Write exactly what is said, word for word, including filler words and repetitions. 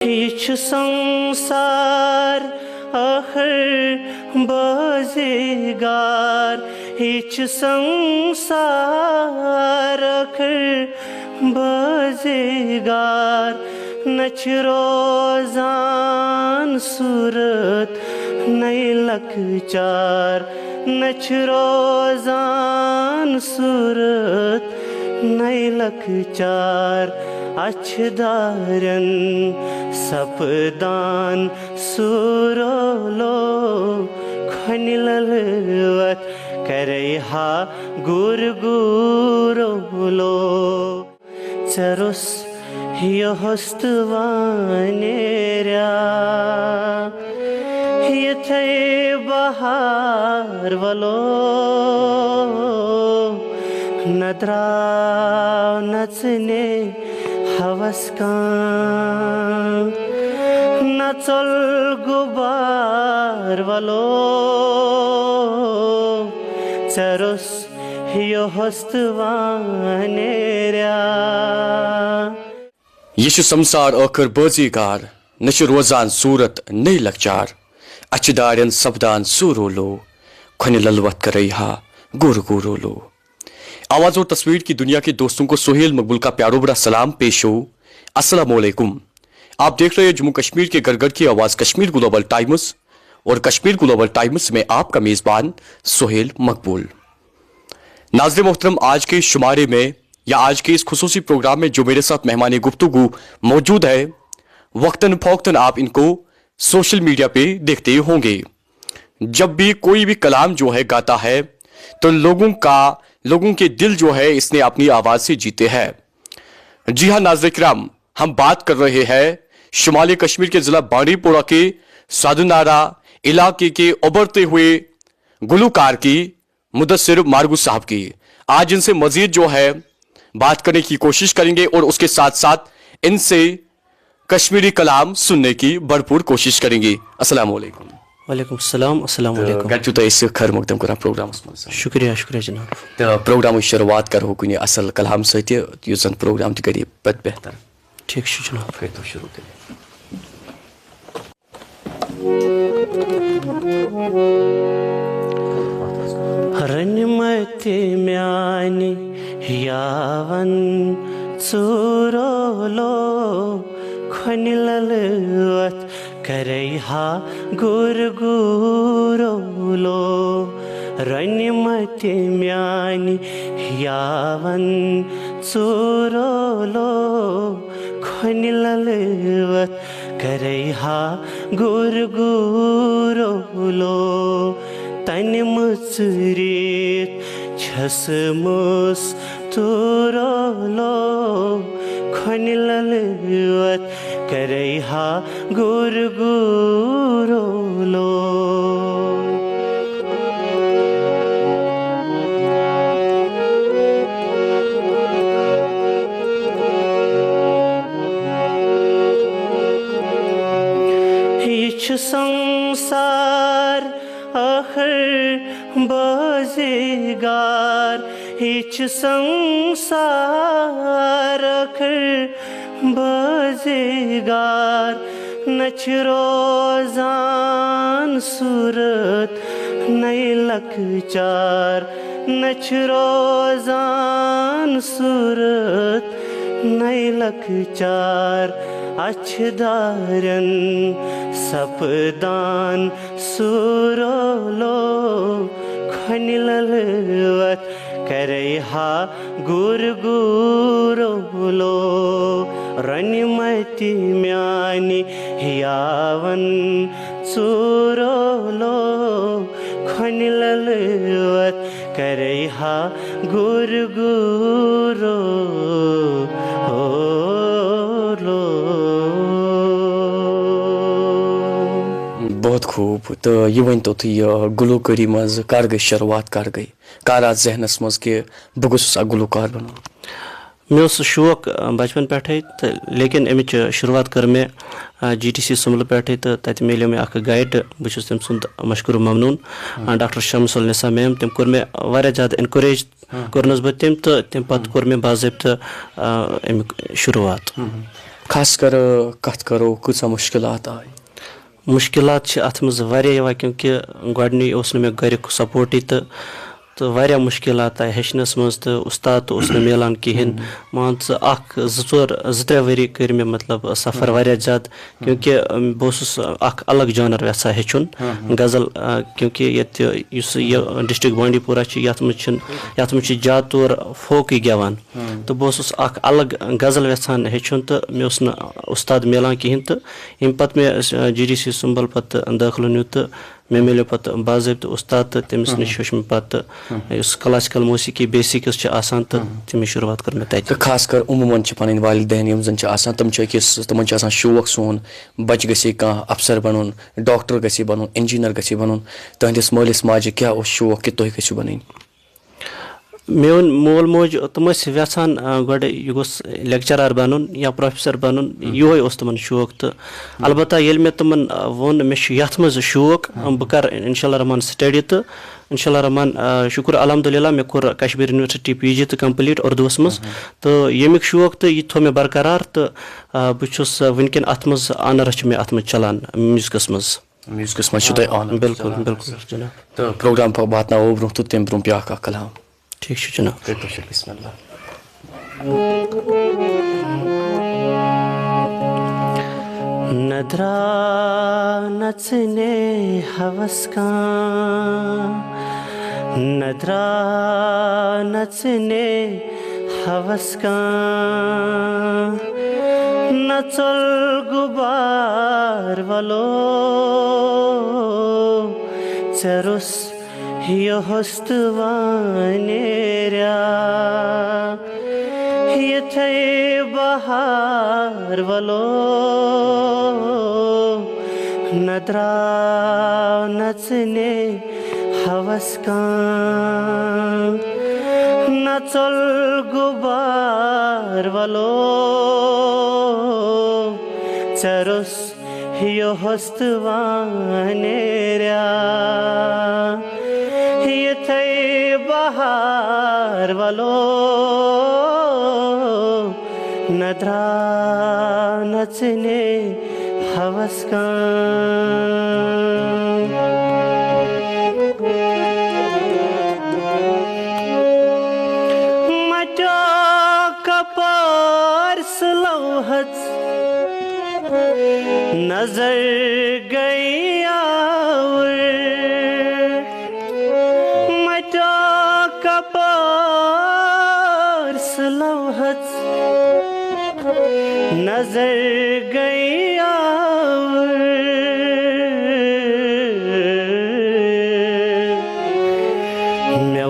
یہِ چھُ سنسار ٲخٕر بٲزیگار، یہِ چھُ سنسار ٲخٕر بٲزیگار۔ نہ چھِ روزان صوٗرت نَے لۄکچار، نہ چھِ روزان صوٗرت نَے لۄکچار۔ اَچھِ دارٮ۪ن سپدان سوٗرولو، کھۄنہِ للوت کرے ہا گوٗر گوٗرولو۔ ژےٚ روٚس یہِ ہوٚس تہٕ وانیریا، یِتھَے بہار ولو۔ نہ درٛاو نہ ژٕنے ہوس کانٛہہ، نہ ژوٚل غُبار ولو۔ ژےٚ روٚس یہِ ہوٚس تہٕ وانیریا۔ یہِ چھُ سمسار ٲخٕر بٲزیگار، نہ چھُ روزان صوٗرت نَے لۄکچار۔ اَچھِ دارٮ۪ن سپدان سوٗرولو، کھۄنہِ للوت کرے ہا گوٗر گوٗرولو۔ آواز اور تصویر की दुनिया के दोस्तों को सुहेल मकबूल का प्यारो भरा सलाम पेश हो। अस्सलाम वालेकुम। आप देख रहे हैं जम्मू कश्मीर के घर घर की आवाज़ कश्मीर ग्लोबल टाइम्स और कश्मीर ग्लोबल टाइम्स में आपका मेज़बान सुहेल मकबूल। नाज़रीन मोहतरम, आज के शुमारे में या आज के इस खुसूसी प्रोग्राम में जो मेरे साथ मेहमान गुफ्तगू मौजूद है, वक्तन फौक्तन आप इनको सोशल मीडिया पे देखते होंगे। जब भी कोई भी कलाम जो है गाता है, तो लोगों का, लोगों के दिल जो है, इसने अपनी आवाज़ से जीते हैं। जी हाँ नाज़रीन किराम, हम बात कर रहे हैं शुमाली कश्मीर के ज़िला बांडीपोरा के साधुनारा इलाके के उभरते हुए गुलूकार की, मुदस्सिर मारगू साहब की। आज इनसे मज़ीद जो है बात करने की कोशिश करेंगे और उसके साथ साथ इनसे कश्मीरी कलाम सुनने की भरपूर कोशिश करेंगे। अस्सलाम वालेकुम। وعلیکم السلام۔ السلام تہٕ علیکم۔ گۄڈٕ چھُو تۄہہِ أسۍ خٲر مقدم کران پروگرامس منٛز۔ شُکریہ، شُکریہ جناب۔ تہٕ پروگرامٕچ شروٗعات کرہو کُنہِ اصل کلام سۭتۍ، یُس زن پروگرام تہِ کرِ پتہٕ بہتر۔ ٹھیٖک چھُ جناب۔ کٔرۍتو شروٗع تیٚلہِ۔ رنہِ متہِ میانہِ یاون ژوٗرولو، کھۄنہِ للوت کرے ہا گُر گُرولو۔ رنہِ متہِ میانہِ یاون ژوٗرولو، کھۄنہِ للوت کرے ہا گُر گُرولو۔ تنہِ مٔژرِتھ چھس مُس تورولو، کھۄنہِ للوت کرے ہا گُر گُرولو۔ یہِ چھُ سنسار ٲخٕر بٲزیگار، یہِ چھُ سنسار ٲخٕر بٲزیگار۔ نہ چھِ روزان صوٗرت نَے لۄکچار، نہ چھِ روزان صوٗرت نَے لۄکچار۔ اَچھِ دارٮ۪ن سپدان سوٗرولو، کھۄنہِ للوت کرے ہا گُر گُرولو۔ رنہِ متہِ میانہِ یاون ژوٗرولو، کھۄنہِ للوت کرے ہا گُر گُرولو۔ بہت خوب۔ تہٕ یہِ ؤنۍ تو تُہۍ، یہِ گلوکٲری منٛز کر گٔے شروٗعات، کر گٔے، کر آو ذہنس منٛز کہِ بہٕ گوٚژھُس اکھ گلوکار بنُن؟ مےٚ اوس شوق، آ، بچپن پٮ۪ٹھَے، تہٕ لیکن اَمِچ، آ، شروٗعات کٔر مےٚ، آ، جی ٹی سی سُملہٕ پٮ۪ٹھَے، تہٕ تَتہِ میلیو مےٚ اکھ گایڈ، بہٕ چھُس تٔمۍ سُنٛد مشکوٗر ممنوٗن، آ، ڈاکٹر شمس النساء میم۔ تٔمۍ کوٚر مےٚ واریاہ زیادٕ encourage، کوٚرنَس بہٕ تٔمۍ، تہٕ تَمہِ پتہٕ کوٚر مےٚ باضٲبطہٕ، آ، اَمیُک شروٗعات۔ خاص کر کتھ کرو، کۭژاہ مُشکِلات آیہِ؟ مُشکِلات چھِ اَتھ منٛز واریاہ یِوان، کیونکہِ گۄڈٕنی اوس نہٕ مےٚ گَریُک سپورٹٕے تہٕ تہٕ واریاہ مُشکِلات آیہِ ہیٚچھنَس منٛز، تہٕ اُستاد تہٕ اوس نہٕ میلان کِہیٖنۍ۔ مان ژٕ، اَکھ زٕ ژور، زٕ ترٛےٚ ؤری کٔرۍ مےٚ، مطلب، سفر واریاہ زیادٕ، کیونکہِ، اَم، بہٕ اوسُس اَکھ الگ جانر یَژھان ہیٚچھُن، غزل، آ، کیونکہِ ییٚتہِ یُس یہِ ڈسٹرکٹ بانڈی پورہ چھُ، یَتھ منٛز چھُنہٕ، یَتھ منٛز چھِ زیادٕ طور فوکٕے گٮ۪وان۔ تہٕ بہٕ اوسُس اَکھ الگ غزل یَژھان ہیٚچھُن، تہٕ مےٚ اوس نہٕ اُستاد میلان کِہیٖنۍ۔ تہٕ ییٚمہِ پَتہٕ مےٚ، آ، جی ڈی سی سُمبل پَتہٕ دٲخلہٕ نیوٗ، تہٕ مےٚ میلیو پَتہٕ باضٲبطہٕ اُستاد، تہٕ تٔمِس نِش ہیوٚچھ مےٚ پَتہٕ یُس کلاسیکل موسیقی بیسکس چھِ آسان، تہٕ تَمِچ شروٗعات کٔر مےٚ تَتہِ۔ تہٕ خاص کر عموٗماً چھِ پَنٕنۍ والدین یِم زَن چھِ آسان، تِم چھِ أکِس، تِمَن چھِ آسان شوق، سون بَچہِ گژھِ ہے کانٛہہ افسر بَنُن، ڈاکٹر گژھِ ہے بَنُن، انجینئر گژھِ ہے بَنُن۔ تُہٕنٛدِس مٲلِس ماجہِ کیٛاہ اوس شوق کہِ تُہۍ گٔژھِو بَنٕنۍ؟ میون مول موج، تِم ٲسۍ یژھان، آ، گۄڈٕ یہِ گوٚژھ لیکچرار بنُن یا پروفیسر بنُن، یِہوے اوس تِمن شوق۔ تہٕ البتہ ییٚلہِ مےٚ تِمن، آ، ووٚن، مےٚ چھُ یتھ منٛز شوق، آ، بہٕ کرٕ انشاء اللہ رحمان سٹڈی، تہٕ انشاء اللہ رحمان، آ، شُکر الحمدللہ، مےٚ کوٚر کشمیر یونیورسٹی پی جی تہٕ کمپلیٖٹ اردوس منٛز۔ تہٕ ییٚمیُک شوق تہٕ یہِ تھوٚو مےٚ برقرار، تہٕ، آ، بہٕ چھُس، آ، وٕنکٮ۪ن اتھ منٛز آنرس چھُ مےٚ اتھ منٛز چلان میوٗزکس منٛز۔ میوٗزکس منٛز چھُ تۄہہِ آنرس بِلکُل، چلان۔ بِلکُل، جناب۔ تہٕ پروگرام واتناوو برونٛہہ تہٕ تَمہِ برونٛہہ بیٛاکھ اکھ کلام۔ ٹھیٖک چھُ، جناب۔ کٔرِو شُکر، بسم اللہ۔ نہ درٛاو نہ ژٕنے ہوس کانٛہہ، نہ درٛاو نہ ژٕنے ہوس کانٛہہ، نہ ژوٚل غُبار وَلو ژےٚ روٚس یُہُس تہٕ وانیریا۔ یِتھَے بہار وَلو نہ درٛاو نہ ژٕنے ہوس کانٛہہ، نہ ژوٚل غُبار وَلو ژےٚ روٚس یُہُس تہٕ وانیریا۔ یِتھَے بہار وَلو نہ درٛاو نہ ژٕنے ہوس کانٛہہ۔ مَٹیو کپٲرۍ سُہ لوحس نظر گٔے آوٕر۔ مَٹیو کپٲرۍ سُہ لوحس نظر گٔے آوٕر۔ مےٚ